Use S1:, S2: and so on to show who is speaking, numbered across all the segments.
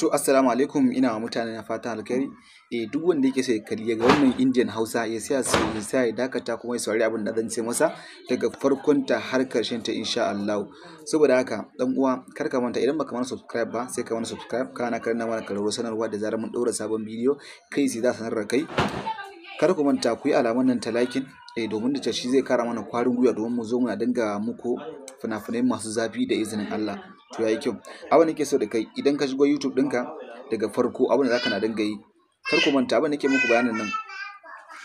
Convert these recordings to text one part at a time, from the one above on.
S1: To, assalamu alaikum, ina wa mutane na fatan alkhairi. Duk wanda yake so ya kalli ga wannan Indian Hausa ya saya ya saya ya dakata kuma ya saurari abin da zan ce masa daga farkon ta har karshen ta insha Allah. Saboda haka dan uwa, kar ka manta, idan baka mana subscribe ba sai ka mana subscribe, kana karna mana kararo sanarwa, da zarar mun ɗaura sabon bidiyo kai sai za sanar da kai. Kar ku manta ku yi alaman nan ta liking, domin da shi zai kara mana kwarin gwiwa domin mu zo muna dinga muku fina-finai masu zafi da izinin Allah. To, yayi kyau. Abin da nake so da kai, idan ka shigo YouTube ɗinka, daga farko abin da zaka na dinga yi, kar ku manta abin da nake muku bayanin nan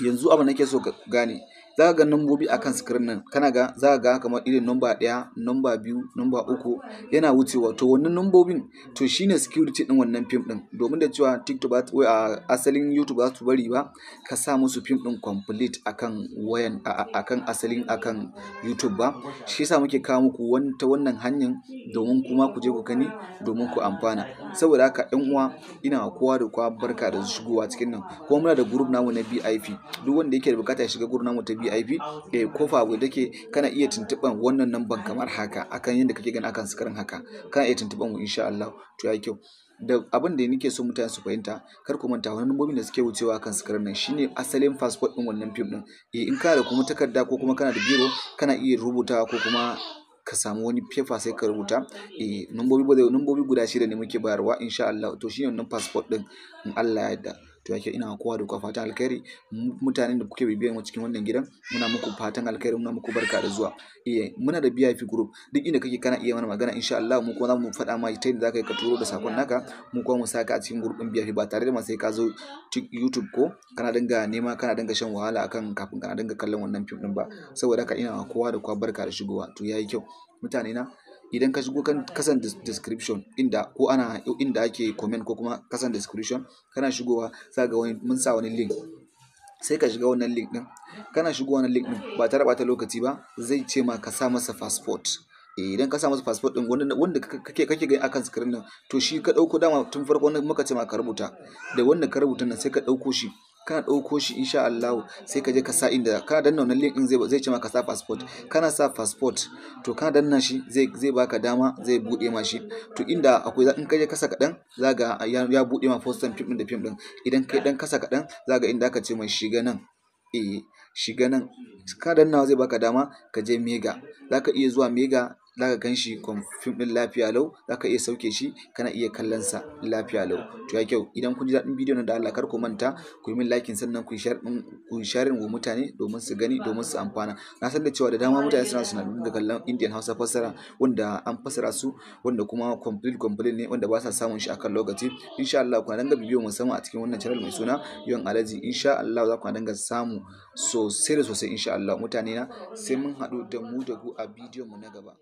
S1: yanzu, abin da nake so ka gane, za ka ga nambobi akan screen nan, kana ga za ka ga kamar irin number 1, number 2, number 3 yana wucewa. To, wannan nambobin to shine security din wannan film din, domin da cewa TikTok ba wai a asalin YouTube ba su bari ba ka sa musu film din complete akan wayan, akan asalin akan YouTube ba. Shi yasa muke kawo muku ta wannan hanyar domin kuma ku je ku gani, domin ku amfana. Saboda haka ɗan uwa, ina wa kowa da kowa barka da shigowa cikin nan. Kuma muna da group namu na VIP. Duk wanda yake da bukata ya shiga group namu ta VIP, kofa abu take, kana iya tuntuɓan wannan namban kamar haka, akan yadda kake gani akan screen haka, kana iya tuntuɓan mu insha Allah. To, yayi kyau. Da abin da nake so mutane su fahimta, kar ku manta, wannan nambobin da suke wucewa kan screen nan shine asalin password din wannan film din. In kana da kuma takarda ko kuma kana da biro, kana iya rubutawa, ko kuma ka samu wani paper sai ka rubuta. Nambobi guda shida ne muke bayarwa insha Allah. To, shine wannan password din in Allah ya yarda. To, yake ina kowa da kowa fatan alkhairi. Mutanen da kuke bibiyar mu cikin wannan gidan, muna muku fatan alkhairi, muna muku barka da zuwa. Muna da VIP group. Duk inda kake kana iya mana magana insha Allah, mu kuma za mu faɗa ma ta yadda zaka yi ka turo da sakon naka, mu kuma mu saka a cikin group din VIP ba tare da ma sai ka zo YouTube ko kana dinga nema, kana dinga shan wahala akan kafin kana dinga kallon wannan film din ba. Saboda haka ina kowa da kowa barka da shigowa. To, yayi kyau. Mutane na, idan ka shigo kan kasan description, inda ko ana inda ake comment ko kuma kasan description, kana shigowa za ga wani mun sa wani link, sai ka shiga wannan link din. Kana shigo wannan link din, ba tare bata lokaci ba zai ce ma ka sa masa password. Idan ka sa masa password din wanda kake gani akan screen nan, to shi ka dauko. Dama tun farko muka ce ma ka rubuta da wanda ka rubuta nan, sai ka dauko shi. Kana ɗauko shi insha Allah sai ka je ka sa inda kana danna wannan link din, zai ce maka sa password. Kana sa password, to kana danna shi zai baka dama, zai bude ma shi. To, inda akwai in ka je kasa kaɗan za ga ya bude ma poster film din da film din. Idan kai dan kasa kaɗan za ga inda aka ce mai shiga nan. Shiga nan, ka dannawa zai baka dama ka je Mega. Zaka iya zuwa Mega, zaka gan shi film din lafiya lau, zaka iya sauke shi, kana iya kallon sa lafiya lau. To, ya kyau. Idan kun ji daɗin bidiyon nan, da Allah kar ku manta ku yi min liking, sannan ku share din, ku share wa mutane domin su gani, domin su amfana. Na san da cewa da dama mutane suna dinga kallon Indian Hausa fassara wanda an fassara su, wanda kuma complete ne, wanda ba sa samun shi akan lokaci. Insha Allah ku dinga bibiyo musamman a cikin wannan channel mai suna Yawan Alaji. Insha Allah za ku dinga samu sosai da sosai insha Allah. Mutane na, sai mun haɗu da mu da ku a bidiyon mu na gaba.